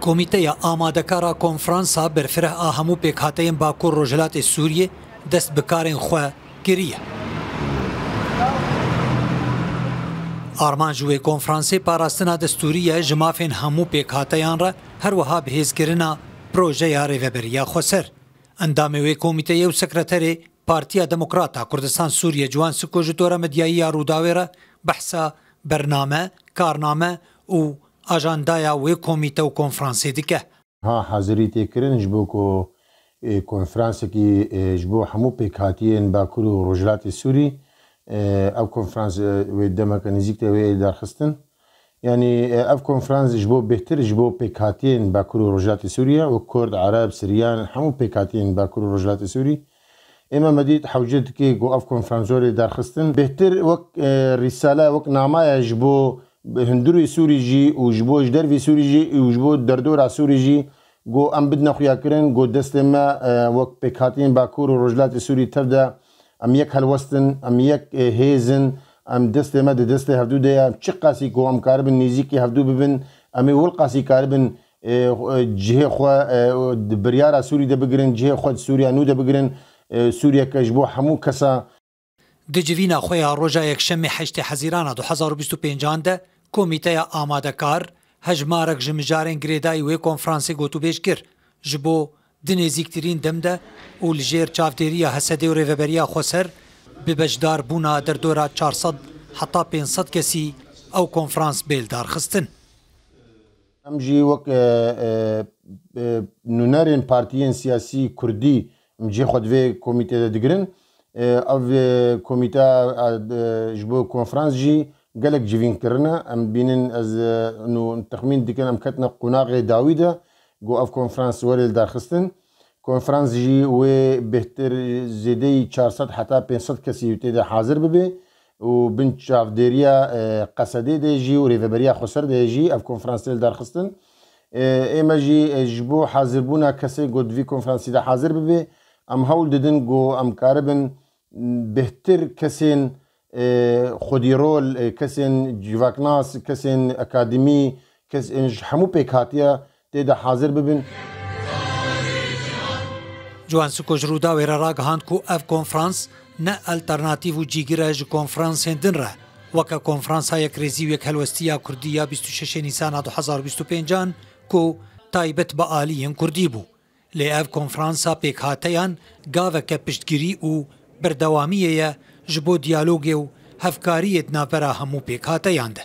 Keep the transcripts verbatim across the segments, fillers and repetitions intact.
Komîteya amadekar a konferansa berfireh a hemû pêkhateyên Bakur Rojhilatê Sûriyê dest bi karên xwe kiriye. Armanc wê konferansê parastina destûrî ye ji mafên hemû pêkhateyan re, her wiha bihêzkirina projeya Rêveberiya Xweser. Endamê wê komîteyê û sekreterê Partiya Demokrat a Kurdistan Sûriye Ciwan Siko ji tora medyayî ya Rûdawê re behsa bername, karname û ajandaya wê komîte û konferansê dike. Ha hazirî tê kirin ji bo ku, e, konferansekî, e, ji bo hemû pêkhatiyên Bakur û Rojhilatê Sûrî, e, ev konferans, e, wê demeke nêzîk de wê darxistin. Yanî, e, ev konferans ji bo bêhtir ji bo pêkhatiyên Bakur û Rojhilatê Sûrî ye, wek Kurd, Ereb, Siryan, hemû pêkhatiyên Bakur û Rojhilatê Sûrî. Ême me dît hewce dike ku ev konferans were darxistin. Bêhtir wek, e, rîsale, wek namaya ji bo hundirê Sûrî jî û ji bo ji dervê Sûrî jî û ji bo derdora Sûrî jî ku em bidine xuyakirin, ku destê me, e, wek pêkhatiyên Bakur û Rojhilatê Sûrî tev de em yek helwestin, em yek, e, hêz in, em destê me di destê hevdû de ye. Çiqasî ku em karibin nêzîkî hevdû bibin, em ê wilqasî karibin, e, e, cihê xwe, e, di biryara Sûrî de bigirin, cihê xwe di Sûriya nû de bigirin, e, Sûriyeke ji bo hemû kesa. Di civîna xwe ya roja Yekşemê heştê Hezîrana du hezar û bîst û pêncan de, Komîteya Amadekar hejmarek ji mijarên girêdayî wê konferansê gotûbêj kir, ji bo di nêzîktirîn dem de û li jêr çavdêriya H S D û Rêveberiya Xweser bi beşdarbûna derdora çar sed heta pênc sed kesî ew konferans bê lidarxistin. Em jî wek, e, e, e, nûnerên partiyên siyasî kurdî em cihê xwe di vê komîtê de digirin. E, ev, e, komîte, e, e, ji bo konferans jî gelek civîn kirine. Em dibînin, ez, e, nû texmîn dikin em ketine qonaxê dawî de, ku ev konferans were lidarxistin. Konferans jî wê bêhtir zêdeyî çar sed heta pênc sed kesî tê de hazir bibe û bin çavdêriya, e, Qesedê de jî û Rêveberiya Xweser de jî ev konferans tê lidarxistin. E, ê me jî, e, ji bo hazirbûna kesê ku di vî konferansî de hazir bibe, em hewl didin ku em karibin bêhtir kesên, e, xwedîrol, e, kesên civaknas, kesên akademî, kes, e, ji hemû pêkhatiya tê de hazir bibin. Ciwan Siko ji Rûdawê re ragihand ku ev konferans ne alternatîf û cîgir e ji konferansên din re. Weke Konferansa Yekrêzî û Yekhelwestî ya Kurdî ya bîst û şeşê Nîsana du hezar û bîst û pêncan ku taybet bi aliyên Kurdî bû. Lê ev konferansa pêkhateyan gaveke piştgirî û berdewamiyê ye ji bo diyalogê û hevkariyê di navbera hemû pêkhateyan de.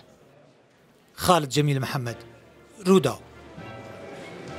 Xalid Cemîl Mihemed, Rûdaw.